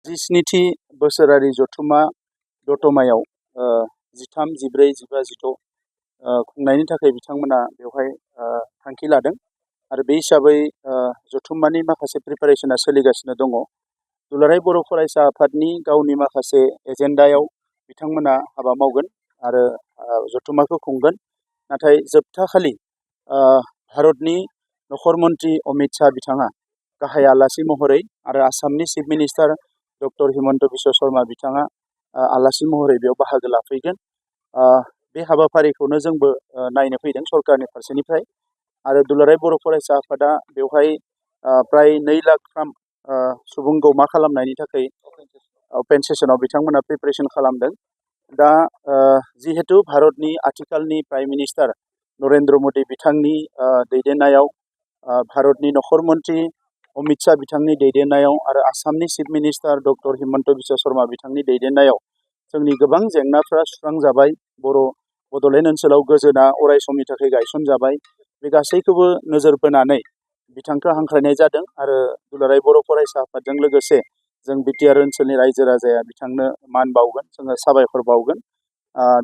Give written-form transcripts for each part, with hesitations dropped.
जिस्निथि बोसोरारि जथुम्मा दतमायाव 13, 14, 15, 16 खुंनायनि थाखाय बिथांमोना बेवहाय थांखि लादों आरो बे हिसाबै जथुम्मानि माखासे प्रिपारेसना सोलिगासिनो दङ। दुलाराय बर' फरायसा आफादनि गावनि माखासे एजेन्डायाव बिथांमोना हाबा मावगोन आरो जथुम्माखौ खुंगोन। नाथाय जोबथा खालि भारतनि नखर मन्त्रि अमित शाह बिथाङा गाहाय आलासि महरै आरो आसामनि chief minister doctor Himanta Biswa Sharma बिथाङा आलासि महरै बेयाव बाहागो लाफैगोन। बे हाबाफारिखौनो जोंबो नायनो फैदों सरकारनि फारसेनिफ्राय आरो दुलाराय बर' फरायसा आफादा बेवहाय प्राय 2 लाख सुबुं गौमा खालामनायनि थाखाय अपेन सेसनाव बिथांमोना प्रिपारेसन खालामदों। दा जिहेतु भारतनि आथिखालनि प्राइम मिनिस्टार नरेन्द्र मोदी बिथांनि दैदेननायाव भारतनि नखर मन्त्रि अमित शाह बिथांनि दैदेननायाव आरो आसामनि chief minister doctor Himanta Biswa Sharma बिथांनि दैदेननायाव जोंनि गोबां जेंनाफ्रा सुस्रांजाबाय। बड'लेण्ड ओनसोलाव गोजोना अराय समनि थाखाय गायसनजाबाय। बे गासैखौबो नोजोर बोनानै बिथांखौ हांख्रायनाय जादों आरो दुलाराय बर' फरायसा आफादजों लोगोसे जों बिटिआर ओनसोलनि रायजो राजाया बिथांनो मान बावगोन, जोङो साबायखर बावगोन।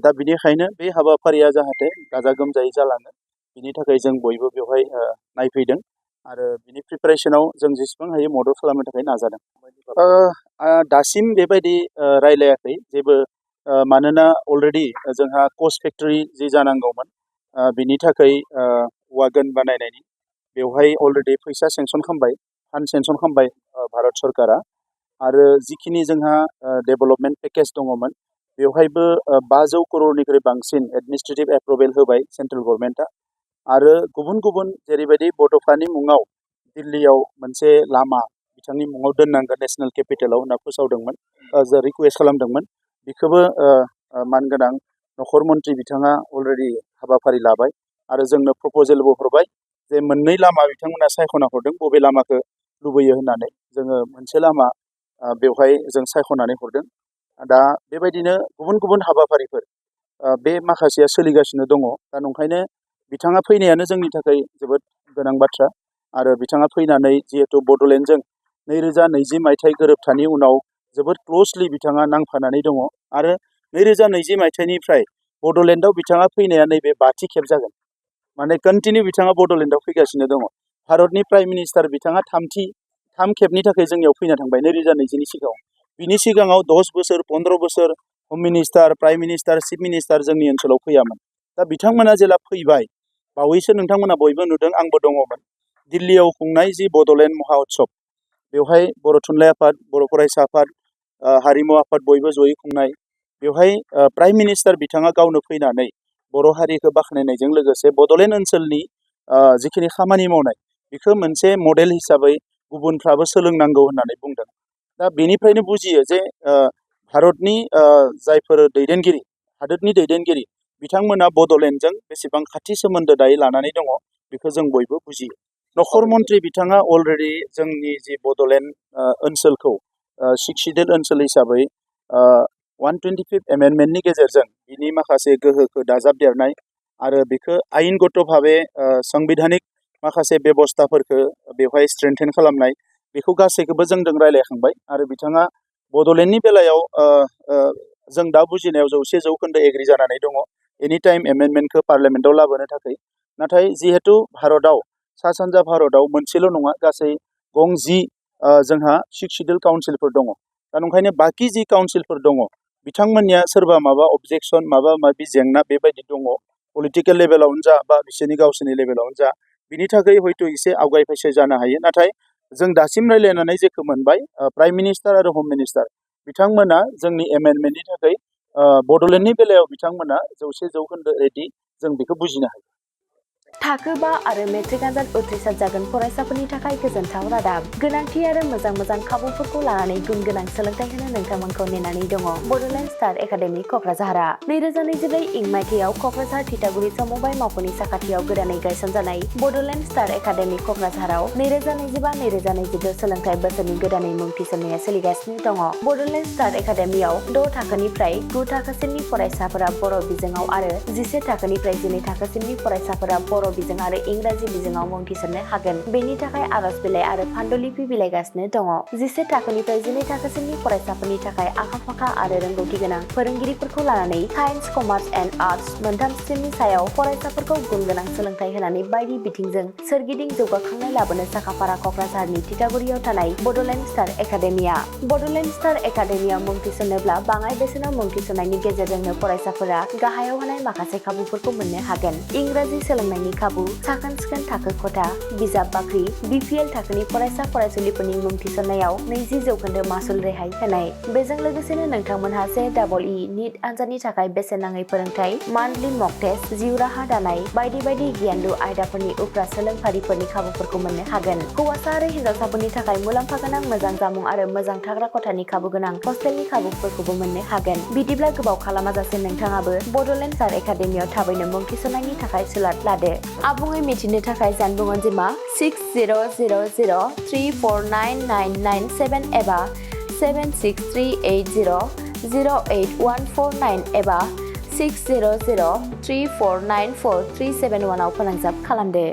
दा बिनिखायनो बे हाबाफारिया जाहाथे गाजा गोमजायै जालाङो बिनि थाखाय जों बयबो बेवहाय नायफैदों आरो बिनि प्रिपारेसनाव जों जेसेबां हायो मदद खालामनो थाखाय नाजादों। दासिम बेबायदि रायलायाखै जेबो, मानोना अलरेडि जोंहा कच फेक्टरि जि जानांगौमोन बिनि थाखाय वागन बानायनायनि बेवहाय अलरेडि फैसा सेंसन खालामबाय, फान्ड सेंसन खालामबाय भारत सरकारा आरो जिखिनि जोंहा डेभेलपमेन्ट पेकेज दङमोन बेवहायबो 500 करोड़निख्रुइ बांसिन एडमिनिस्ट्रेटिभ एप्रुभेल होबाय सेन्ट्रेल गभर्नमेन्टआ आरो गुबुन गुबुन जेरैबायदि बड'फानि मुङाव दिल्लीयाव मोनसे लामा बिथांनि मुङाव दोननांगोन नेशनेल केपिटेलाव होनना फोसावदोंमोन, रिकुवेस्ट खालामदोंमोन। बेखौबो मानगोनां नखर मन्त्रि बिथाङा अलरेडि हाबाफारि लाबाय आरो जोंनो प्रप'जेलबो हरबाय जे मोननै लामा बिथांमोना सायख'ना हरदों बबे लामाखौ लुबैयो होननानै। जोङो मोनसे लामा बेवहाय जों सायख'नानै हरदों। दा बेबायदिनो गुबुन गुबुन हाबाफारिफोर बे माखासेया सोलिगासिनो दङ। दा नंखायनो बिथाङा फैनायानो जोंनि थाखाय जोबोद गोनां बाथ्रा आरो बिथाङा फैनानै जिहेतु बड'लेण्डजों 2020 मायथाइ गोरोबथानि उनाव जोबोद क्ल'सलि बिथाङा नांफानानै दङ आरो 2020 मायथाइनिफ्राय बड'लेण्डआव बिथाङा फैनाया नैबे 5थि खेब जागोन। माने कन्टिनिउ बिथाङा बड'लेण्डआव फैगासिनो दङ। भारतनि प्राइम मिनिस्टार बिथाङा 3 खेबनि थाखाय जोंनियाव फैना थांबाय 2020नि सिगाङाव। बिनि सिगाङाव 10 बोसोर 15 बोसोर हम minister, prime minister, chief minister जोंनि ओनसोलाव फैयामोन। दा बिथांमोना जेला फैबाय, बावैसो नोंथांमोना बयबो नुदों, आंबो दङमोन, दिल्लीयाव खुंनाय जि बड'लेण्ड महाउत्सब बेवहाय बर' थुनलाइ आफाद, बर' फरायसा आफाद, हारिमु आफाद बयबो जयै खुंनाय। बेवहाय प्राइम मिनिस्टार बिथाङा गावनो फैनानै बर' हारिखौ बाख्नायनायजों लोगोसे बड'लेण्ड ओनसोलनि जिखिनि खामानि मावनाय बेखौ मोनसे मडेल हिसाबै गुबुनफ्राबो सोलोंनांगौ होननानै बुंदों। दा बेनिफ्रायनो बुजियो जे भारतनि जायफोर दैदेनगिरि, हादोरनि दैदेनगिरि बिथांमोना बड'लेण्डजों बेसेबां खाथि सोमोन्दो दायो लानानै दङ बेखौ जों बयबो बुजियो। नखर मन्त्रि बिथाङा अलरेडि जोंनि जि बड'लेण्ड ओनसोलखौ 6 सिडिउल ओनसोल हिसाबै 125 एमेन्डमेन्टनि गेजेरजों बिनि माखासे गोहोखौ दाजाबदेरनाय आरो बेखौ आयेनगत भावे संबिधानिक माखासे बेबस्थाफोरखौ बेवहाय स्ट्रेंथेन खालामनाय, बेखौ गासैखौबो जोंजों रायलायखांबाय आरो बिथाङा बड'लेण्डनि बेलायाव जों दा बुजिनायाव 100% एग्रि जानानै दङ एनि टाइम एमेन्डमेन्टखौ पार्लियामेन्टआव लाबोनो थाखाय। नाथाय जिहेतु भारतआव सा सानजा भारतआव मोनसेल' नङा, गासै गं 10 जोंहा 6 सिडिउल काउन्सिलफोर दङ। दा नंखायनो बाखि जि काउन्सिलफोर दङ बिथांमोननिया सोरबा माबा अबजेक्सन माबा माबि जेंना बेबायदि दङ पलिटिकेल लेभेलावनो जा बा बिसोरनि गावसोरनि लेभेलावनो जा, बिनि थाखाय हयथ' एसे आवगायफैसे जानो हायो। नाथाय जों दासिम रायलायनानै जेखौ मोनबाय, प्राइम मिनिस्टार आरो हम मिनिस्टार बिथांमोना जोंनि एमेन्डमेन्टनि थाखाय बड'लेण्डनि बेलायाव बिथांमोना 100% रेडि, जों बेखौ बुजिनो हायो। थाखो 5 आरो मेट्रिक आनजाद उथ्रिसार जागोन फरायसाफोरनि थाखाय गोजोनथाव रादाब। गोनांथि आरो मोजां खाबुफोरखौ लानानै गुन गोनां सोलोंथाइ होनो नोंथांमोनखौ नेनानै दङ बड'लेण्ड स्टार एकाडेमि क'क्राझारआ। 2024 इं मायथाइयाव क'क्राझार थिथागुरि समबाय मावख'नि साखाथियाव गोदानै गायसनजानाय बड'लेण्ड स्टार एकाडेमि क'क्राझाराव 2025-2026 सोलोंथाइ बोसोरनि गोदानै मुं थिसननाया सोलिगासिनो दङ। बड'लेण्ड स्टार एकाडेमियाव 6 थाखोनिफ्राय 9 थाखोसिमनि फरायसाफोरा बर' बिजोङाव आरो 11 थाखोनिफ्राय 12 थाखोसिमनि फरायसाफोरा बर' बिजों आरो इंराजि बिजोङाव मुं थिसननो हागोन। बेनि थाखाय आर'ज बिलाइ आरो फान्डुलिपि बिलाइगासिनो दङ। 11 थाखोनिफ्राय 12 थाखोसिमनि फरायसाफोरनि थाखाय आखा-फाखा आरो रोंगौथि गोनां फोरोंगिरिफोरखौ लानानै साइन्स, कमार्स एन्ड आर्टस मोनथाम स्ट्रिमनि सायाव फरायसाफोरखौ गुन गोनां सोलोंथाइ होनानै बायदि बिथिंजों सोरगिदिं जौगाखांनाय लाबोनो साखाफारा क'क्राझारनि तितागुरियाव थानाय Bodoland star academia. Bodoland star एकाडेमियाव मुं थिसननोब्ला बाङाय बेसेनाव मुं थिसननायनि गेजेरजोंनो फरायसाफोरा गाहायाव होनाय माखासे खाबुफोरखौ मोननो हागोन। इंराजि सोलोंनायनि खाबु, साखोन-सिखोन थाखो खथा, बिजाब बाख्रि, BPL थाखोनि फरायसा फरायसुलिफोरनि मुं थिसननायाव 20% मासुल रेहाय होनाय। बेजों लोगोसेनो नोंथांमोनहा JEE नीट आनजादनि थाखाय बेसेन नाङै फोरोंथाय, मान्थलि मक टेस्ट, जिउ राहा दानाय बायदि बायदि गियानलु आयदाफोरनि उफ्रा सोलोंफारिफोरनि खाबुफोरखौ मोननो हागोन। हौवासा आरो हिन्जावसाफोरनि थाखाय मुलाम्फा गोनां मोजां जामुं आरो मोजां थाग्रा खथानि खाबु गोनां हस्टेलनि खाबुफोरखौबो मोननो हागोन। बिदिब्ला गोबाव खालामाजासे नोंथाङाबो बड'लेण्ड स्टार एकाडेमियाव थाबैनो मुं थिसननायनि थाखाय सुलाद लादो। आबुङै मिथिनो थाखाय जानबुं अनजिमा 6000349997 एबा 7638008149 एबा 6003494371 आव फोनांजाब खालामदो।